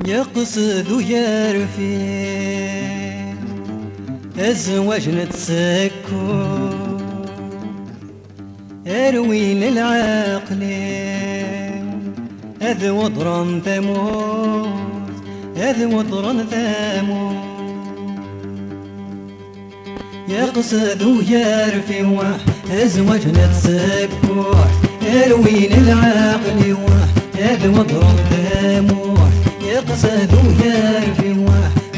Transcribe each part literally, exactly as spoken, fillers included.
Yeqsed ugerfi azwaj n tsekkurt, arwin lɛaqli ad weḍren tamurt, ad weḍren tamurt. Yeqsed ugerfi-w azwaj n tsekkurt, arwin lɛaqli-w ad weḍren tamurt. Yeqsed ugerfi-w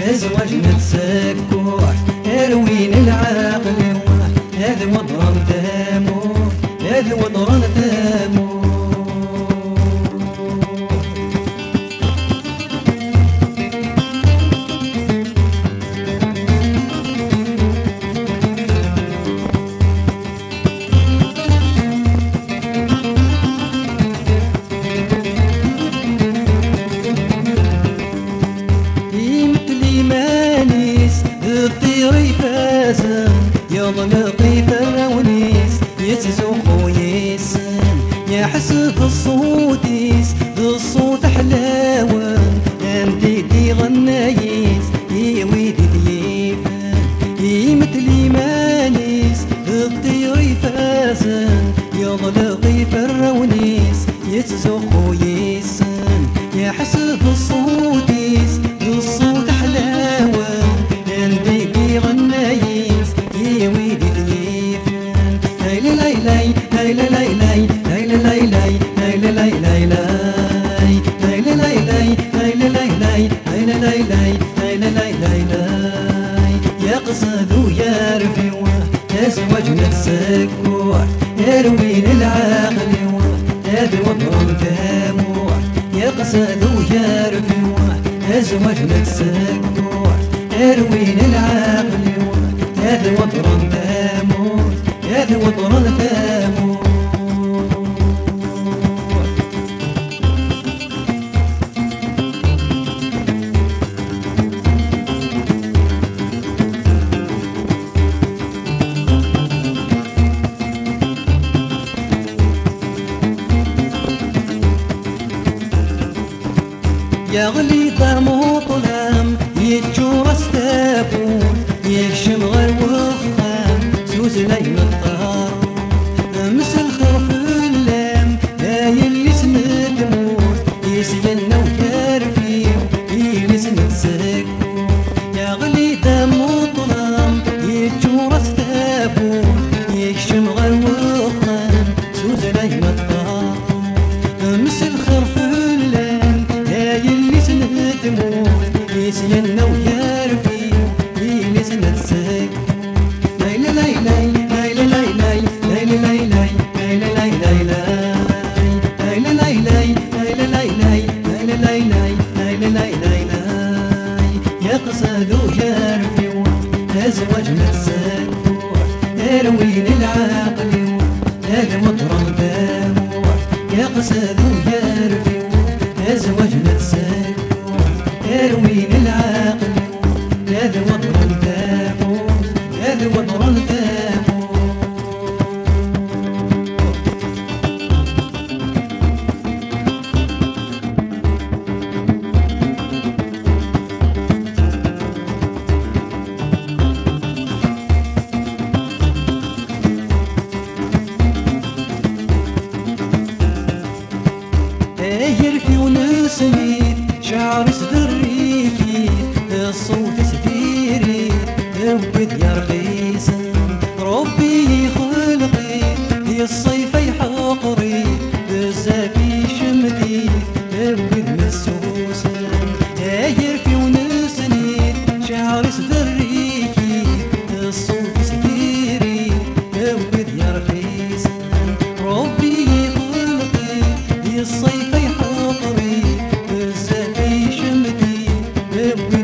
azwaj n tsekkurt, arwin lɛaqli-w ad weḍren tamurt, ad weḍren tamurt. Imettel iman-is d ṭṭir ifazen, yeḍleq iferrawen-is, yettzuxxu yes-sen, yeḥsed ṣṣut-is d ṣṣut ḥlawen, anda i d-iɣenna yes i wid i t-yifen. Imettel iman-is d ṭṭir ifazen, yeḍleq iferrawen-is, yettzuxxu yes-sen, yeḥsed ṣṣut-is d ṣṣut ḥlawen, anda i d-iɣenna yes i wid i t-yifen. Lay lay lay, lay lay lay lay, lay lay lay lay, lay lay lay lay, lay lay lay lay, lay lay lay lay, lay lay lay lay, lay lay lay lay. Yeqsed ugerfi-w azwaj n tsekkurt, arwin lɛaqli-w ad weḍren tamurt. Yeqsed ugerfi-w azwaj n tsekkurt, arwin lɛaqli-w ad weḍren tamurt, ad weḍren tamurt. Yeɣli-d amuṭlam, yeččur-as tawwurt, yekcem ɣer wexxam s uzlay n ṭṭerf. Mselxir fell-am, a yelli-s n tmurt, i s-yenna ugerfi-w, yelli-s n tsekkurt. Yeɣli-d amuṭlam, yeččur-as tawwurt, yekcem ɣer wexxam s uzlay n ṭṭerf. Mselxir fell-am, a yelli-s n tmurt, i s-yenna ugerfi-w, yelli-s n tsekkurt. Lay lay lay lay, lay lay lay lay, lay lay lay lay, lay lay lay lay, lay lay lay lay, lay lay lay lay, lay lay lay lay, lay lay lay lay. Yeqsed ugerfi-w azwaj n tsekkurt, arwin lɛaqli-w ad weḍren tamurt. Yeqsed ugerfi-w azwaj n tsekkurt, arwin lɛaqli-w ad weḍren tamurt, ad weḍren tamurt. Agerfiw n snit, cɛer-is d rrif-it, ṣṣut-is diri-t, wid yerxisen. Ṛebbi ixleq-it, di ṣṣifa iḥeqer-it, bezzaf icemmet-it, wid messusen. Agerfiw n snit, cɛer-is d rrif-it, ṣṣut-is diri-t, wid yerxisen. Ṛebbi ixleq-it, di ṣṣifa iḥeqer-it, bezzaf icemmet-it, wid